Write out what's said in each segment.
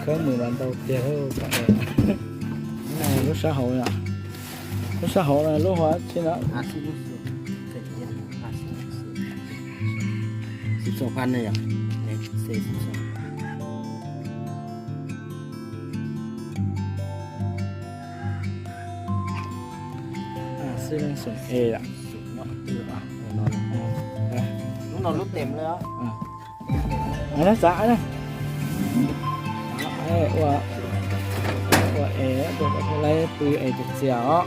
Khawb mus los ntau tiag. Lub sab hauv, lub sab hauv no lub hauv tsi no. Xwb leej xoom es. Lub no lub tes lawm. Txav ua es, laib pw es txias txias os.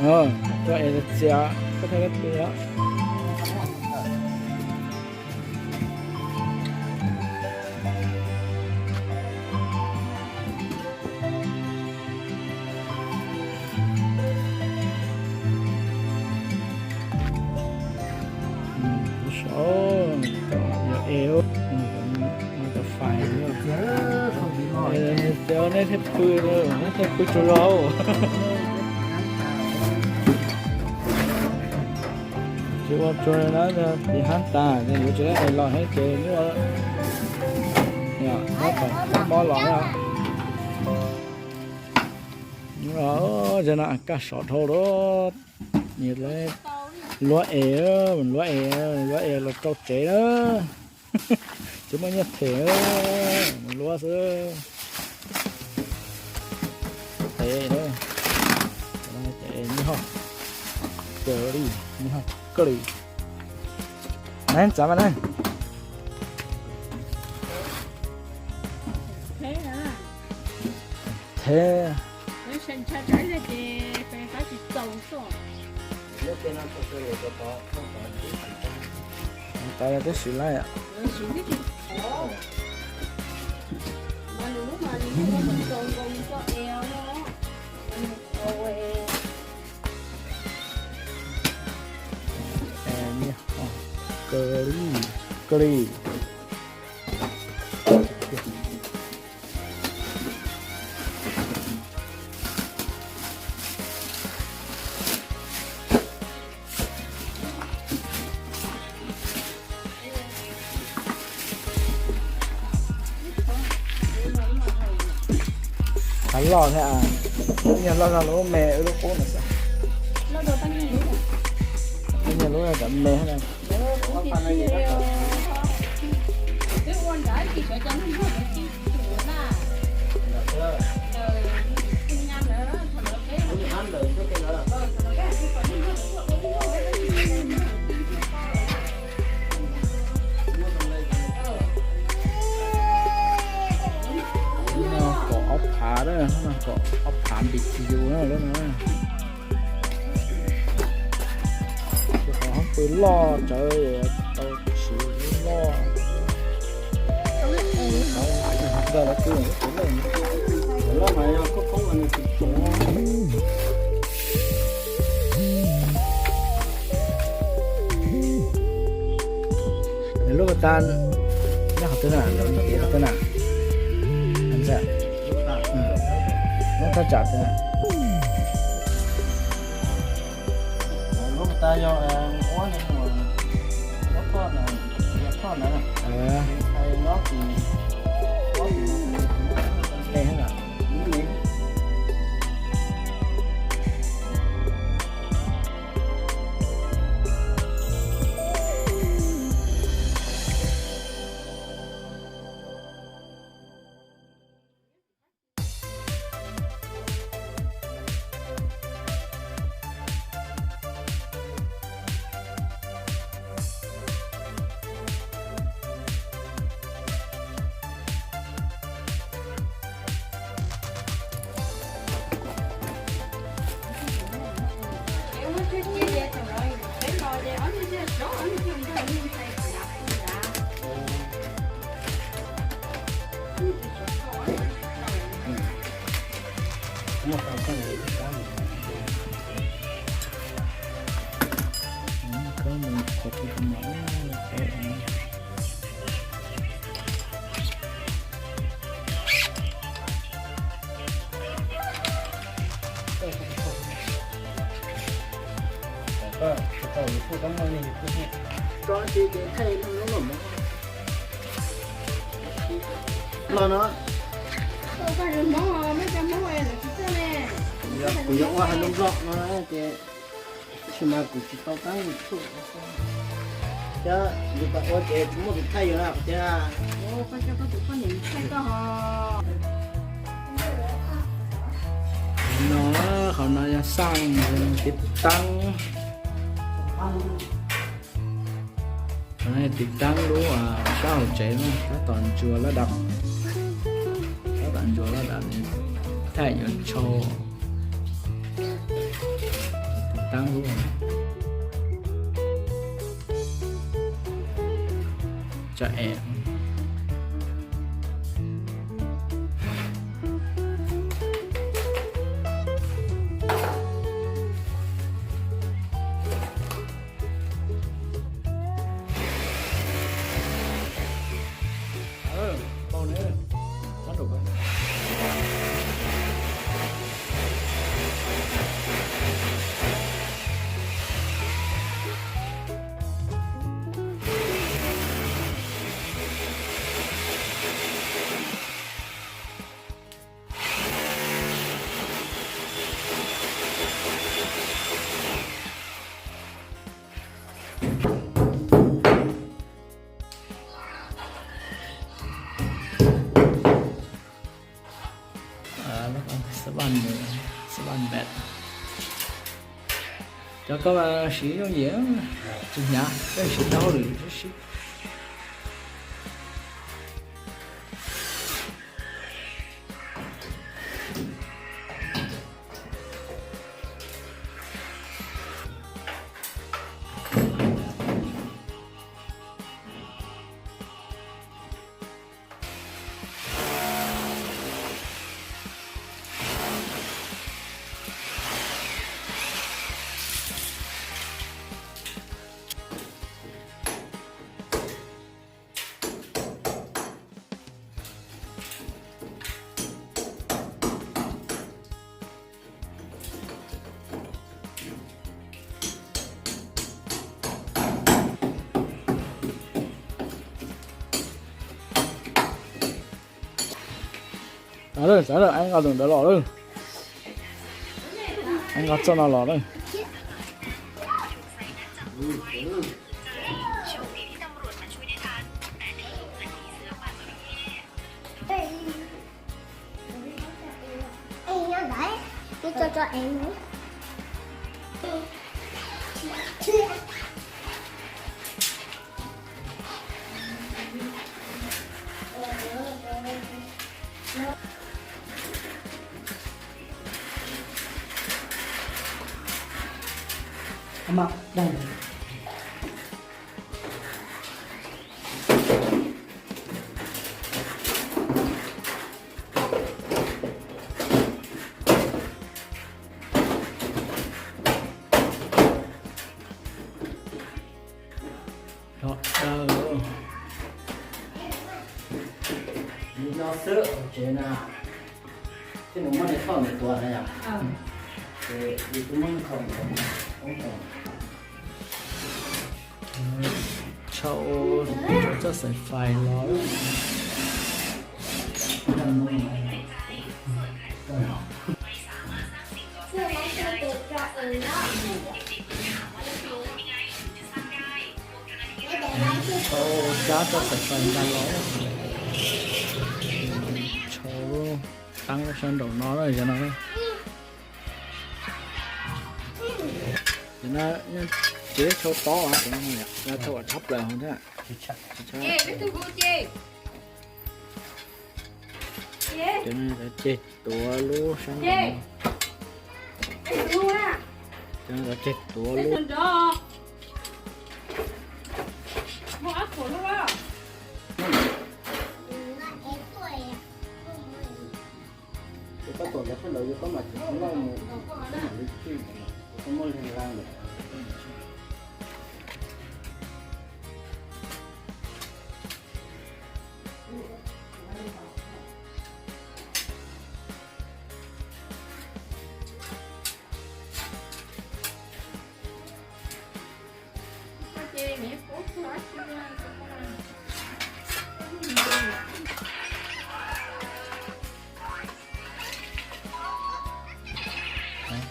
Ua es txias txias, koj thiaj laib pw os. Saum, yog es, txias, nej thiaj pw, nej thiaj pw tsaug zog. Tsis ua tsuag na, tim hab tas yuav tsis es los thiab ces nyuaj, mob los na. Zaum no kaj sov dhau lawm. Luab es, luab es, luab es los rau tsev na. Tsis muaj nyiaj them, luab xwb. Tes, tes nyob ho, tes li, nyob ho, koj li. Nab txav mas na. Thev. Tsis tau, tib si laij. Koj li, koj li. Qab loj thiab, yog loj zog lub me wb lub qub no xwb. Lub me kam me thiab na. Kaum ob phav na, kaum ob phav npis tsis yus na lub no. Qhov pw loj tsawv tau siv loj. Nkawd lawv pw loj mas yog khoob khoob no nws tsis tau. Lub tas nyob qhov twg na, lub tas qhov twg na? Lub thaj tsam twg na? Lub tas yog ua, ua thoj na, ua thoj na. Los no, kuv yuav ua hais lus Nplog no ces tsis mas kuv tsis tau qab YouTube, thiab yus tau ua ces muaj tus thaij yus na thiab. No, qhov no yog xaj tiv taab. Tiv taab lub sab hauv tsev no, tab tom ntsuas lab dam, tab tom ntsuas lab dam, thaij yuav tshau tiv taab lub tsa es. Xab vaj, xab vaj npam. Cov koj siv yooj yim, tsis hnyav, koj siv tau hauj lwm siv. Xav lawm, xav lawm, es nqa tus ntawd los lawm. Es nqa txoj no los lawm. Yog daw li no xwb hauv tsev na. Thiab nws muab niag thoj ntawd tuav na yom. Ces yus twb muab niag thoj ntawd poob rau. Tshau, tshau txoj xaim fais los. Tshau kab txoj xaim fais ntag los. Tshau lub taab lub sab nraum no na, yog no. Ces no tsev tshau tob, tshau thab plaws hauv thiab. Ces ceg tuav lub sab nraum no. Ces ceg tuav lub. Ces koj tuam ntawd sab nraud yog koj mam tsis tau loj mus, koj mam li tswj, koj muab leeg la ntawd.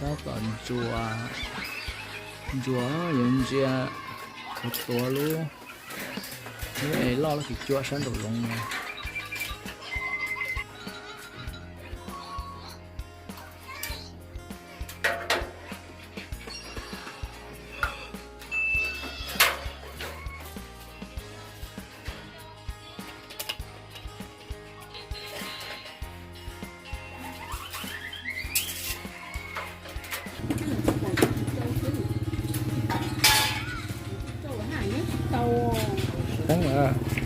Tab tom ntsuas, ntsuas yuav ntsia, yuav tuav lub, lub es loj lub kis cua sab nraum zoov no.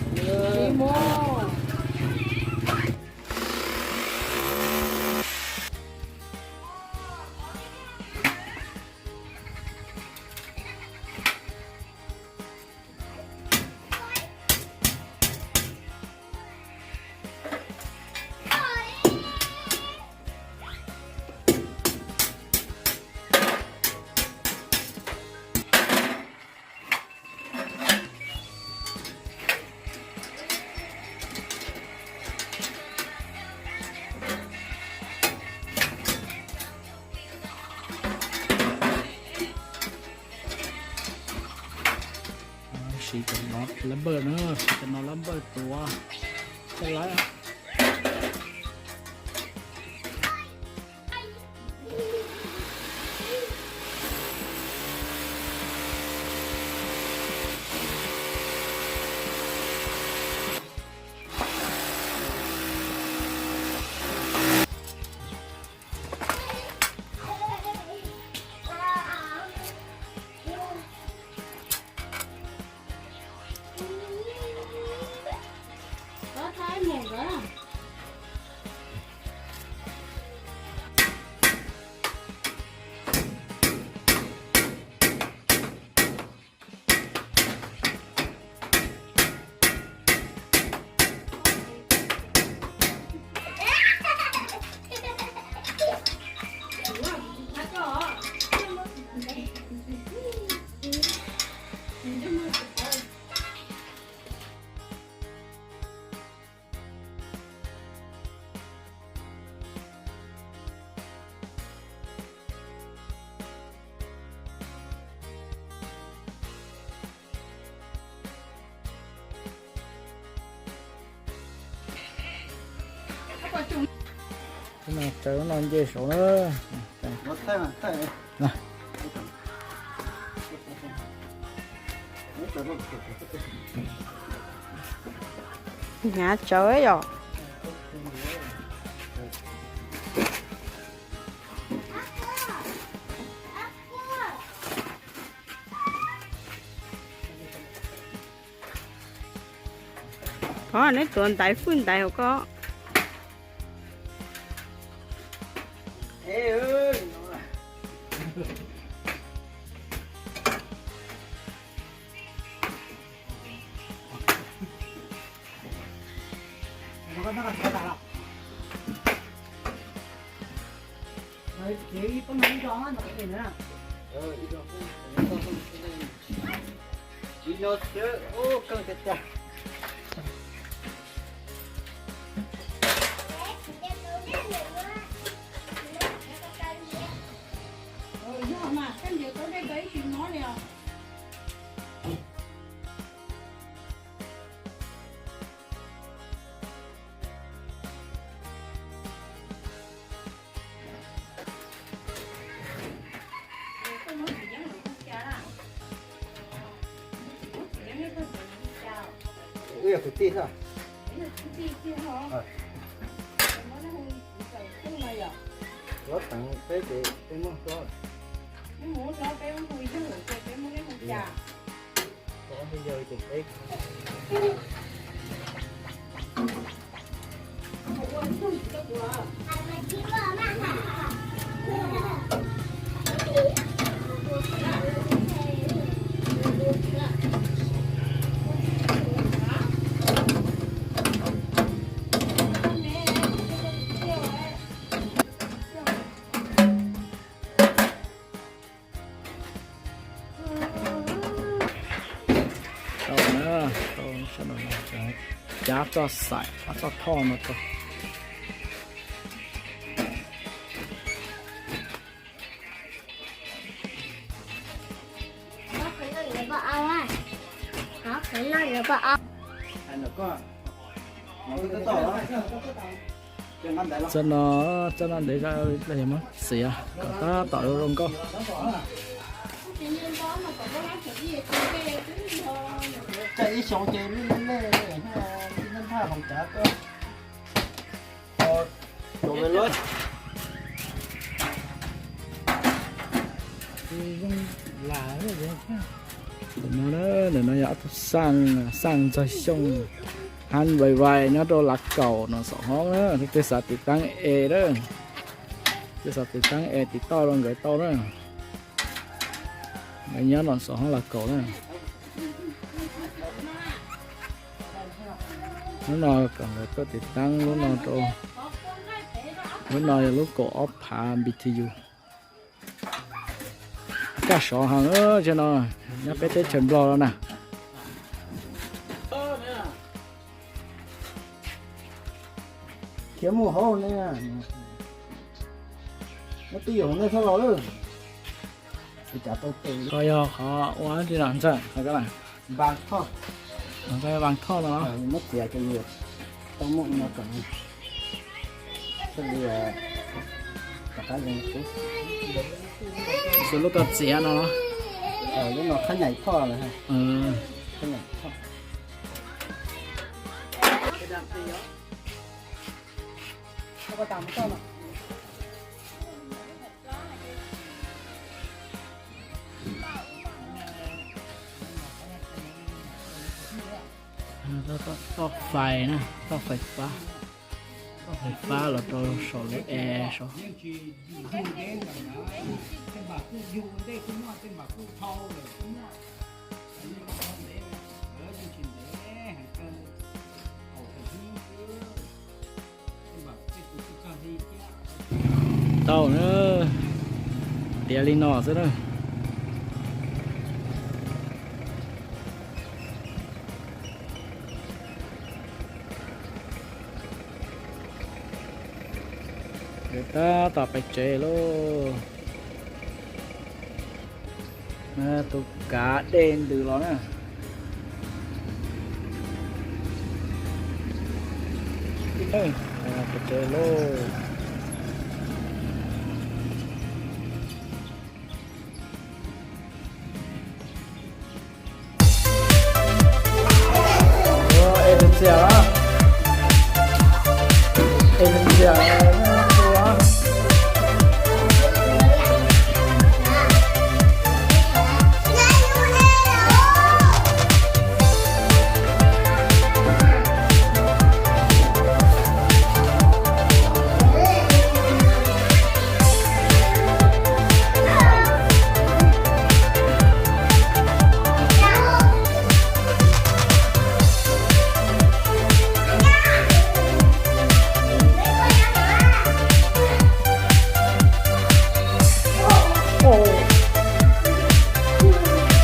Teeb lawm. Siv cov no lab npawj na, siv cov no lab npawj tuav, coj lawm. Tsaws no nce saud na. Hnyav tsawv yom. Koj neb tuav ntaiv fwj ntaiv hauv koj. Wb yog kwv tij xwb. Yuav teev peb ces peb muab hlob. Tau na, tau sab no, cav txoj xaim, cav txoj thoj no tau. Txoj no, txoj no ntev zog, muab txiav kom tab tom zoo nkauj. Ntawm no, ntawm no yog ob tug xaj, xaj Ntxawg Xyooj, hab vai vai nyob rau Lav Kaum no xom hoob na. Leej twg xav tiv taab es na, leej twg xav tiv taab es tiv tauj rau nkawd tau na. Nkawd nyob no xom hoob Lav Kaum na. Lub no kom nkawd tuaj tiv taab lub no rau, lub no yog lub kaum ob phav B T U. Kaj sov heev, tsev no nyob peb teb chaws Nplog los na. Khiav mus hauv ne, muab tij hauv nej txhob los lawm. Koj yog qhov ua tsi no Ntxawg, Vas Thoj no, muab txiav rau yus tau muaj no kom thiaj li rov qab zoo xwb. Xws lub koj txiav no los? Lub no Khab Nyaim Thoj lawm. Khab Nyaim Thoj. Toj fais na, toj fais fab, toj fais fab los rau saum lub es saud. Tau na, tiav li no xwb na. Nkawd tab tom pais tsev lauj. Tus kav dej ntws los na. Pais tsev lauj.